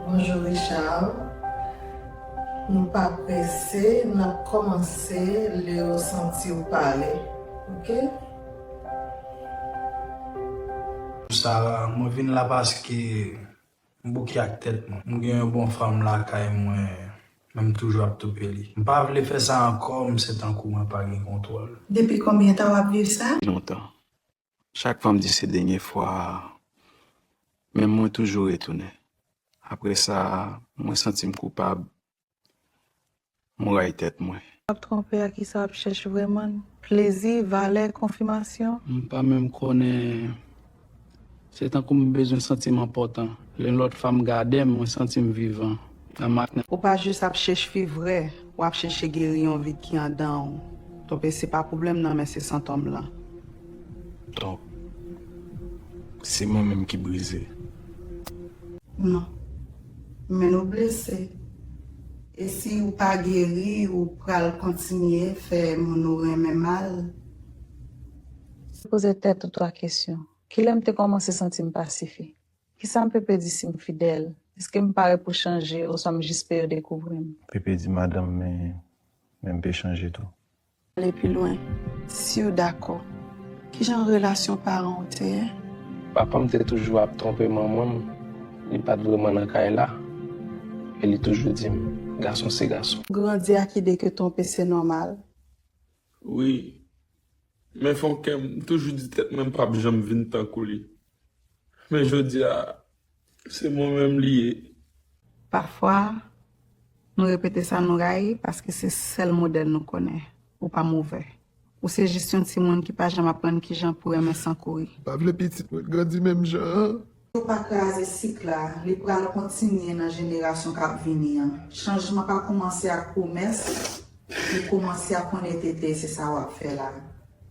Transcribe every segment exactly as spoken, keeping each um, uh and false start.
Bonjou Richard. Nou pa prese, n ap kòmanse lè w santi w pare. Oke? Sa, mwen vin la paske m bouke ak tèt mwen. M gen yon bon fanm lakay mwen, men m toujou ap toupe li. M pa vle fè sa ankò, m se tankou mwen pa gen kontwòl. Depi konbyen tan w ap viv sa? Lontan. Chak fwa m di se dènye fwa, men mwen toujou retounen. Apre sa, mwen santi m koupab, mwen rayi tèt mwen. W ap twonpe ak kisa w ap chèche vrèman? Plezi, valè, konfimasyon? M pa menm konnen. Se tankou m bezwen santi m enpòtan. Lè yon lòt fanm gade m, mwen santi m vivan. Nan maten. Ou pa jis ap chèche fi vrè, w ap chèche geri yon vid ki anndan w. Twonpe se pa pwoblèm nan, men se sentòm lan. Donk, se mwen menm ki brize. Non. Men nou blese. E si ou pa geri, ou pral kontinye fè moun ou renmen mal. Poze tèt ou twa kesyon. Kilè m te kòmanse santi m pa sifi? Kisa m pe pèdi si m fidèl? Èske m pare pou chanje oswa m jis pè yo dekouvri m? Pepe di madanm, men, men m pe chanje tou. Ale pi lwen, si w dakò. Kijan relasyon paran w te ye? Papa m te toujou ap twonpe manman m. Li pa t vrèman nan kay la. E li toujou di m, gason se gason. Grandi ak ide ke twonpe se nòmal. Wi. Men fon kè m toujou di tèt mwen m p ap janm vin tankou li. Men jodi a, se mwen menm li ye. Pafwa, nou repete sa nou rayi paske se sèl modèl nou konnen. Ou pa movè. Ou se jis yon timoun ki pa janm aprann kijan pou renmen san kouri. M pa vle pitit mwen grandi menm jan an. Si w pa kraze sik la, li pral kontinye nan jenerasyon k ap vini an. Chanjman pa kòmanse ak pwomès, li kòmanse ak onètete, se sa w ap fè la.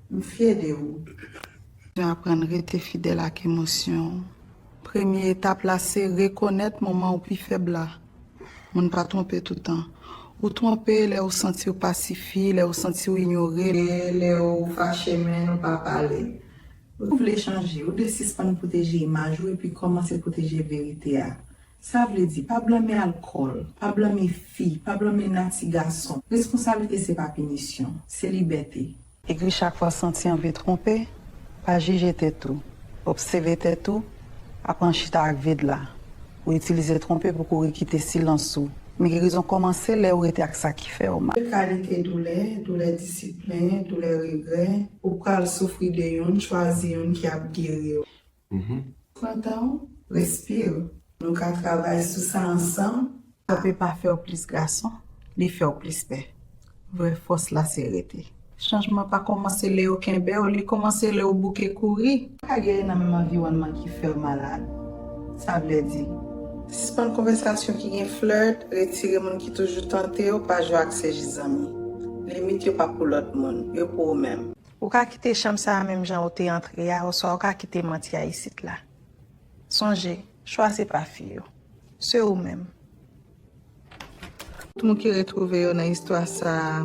M fye de ou. Aprann rete fidèl ak emosyon w. Premye etap la se rekonèt moman w pi fèb la. Moun pa twonpe toutan. Ou twonpe lè w santi w pa sifi, lè w santi w inyore, lè w fache men nou pa pale. Ou vle chanje, ou dwe sispann pwoteje imaj ou epi kòmanse pwoteje verite a. Sa vle di, pa blanme alkòl, pa blanme fi, pa blanme nati gason. Responsablite se pa pinisyon, se libète. Ekri chak fwa w santi anvi twonpe, pa jije tèt ou. Obsève tèt ou, aprann chita ak vid la. Ou itilize twonpe pou kouri kite silans ou. Men gerizon kòmanse lè ou rete ak sa ki fè w mal. De kalite doulè, doulè disiplin, doulè regrè, ou pral soufri de youn, chwazi youn ki ap geri w. Pran tan w, respire. Nou ka travay sou sa ansanm. Twonpe pa fè w plis gason, li fè w plis pè. Vrè fòs la se rete. Chanjman pa kòmanse lè yo kenbe w, li kòmanse lè w bouke kouri. Pa geri nan menm anviwònman ki fè w malad. Sa vle di, sispann konvèsasyon ki gen flèt, retire moun ki toujou tante w, pa jwe ak se jis zanmi. Limit yo pa pou lòt moun, yo pou ou menm. Ou ka kite chanm sa a menm jan ou te antre a, oswa ou ka kite manti a isit la. Sonje, chwa se pa fi yo. Se ou menm. Tout moun ki retwouve yo nan istwa sa a,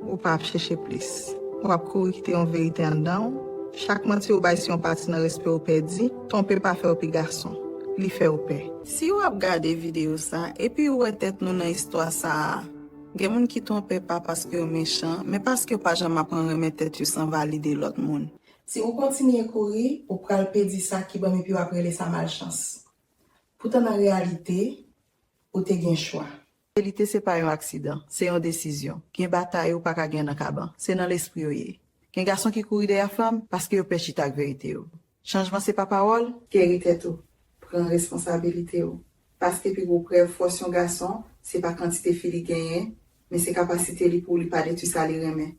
ou pa ap chèche plis. W ap kouri kite yon verite anndan w. Chak manti ou bay se yon pati nan respè ou pèdi. Twonpe pa fè w pi gason. Li fè w pè. Si w ap gade videyo sa a, epi ou wè tèt nou nan istwa sa a, gen moun ki twonpe pa paske yo mechan, men paske yo pa janm aprann renmen tèt yo san valide lòt moun. Si ou kontinye kouri, ou pral pèdi sa ki bon epi w ap rele sa malchans. Poutan nan reyalite, ou te gen chwa. Fidelite se pa yon aksidan, se yon desizyon. Gen batay ou pa ka gen nan kaban, se nan lespri yo ye. Gen gason ki kouri dèyè fanm paske yo pè chita ak verite yo. Chanjman se pa pawòl. Geri tèt ou, pran responsabilite w. Paske pi gwo prèv fòs yon gason, se pa kantite fi li genyen, men se kapasite li pou li pa detwi sa li renmen.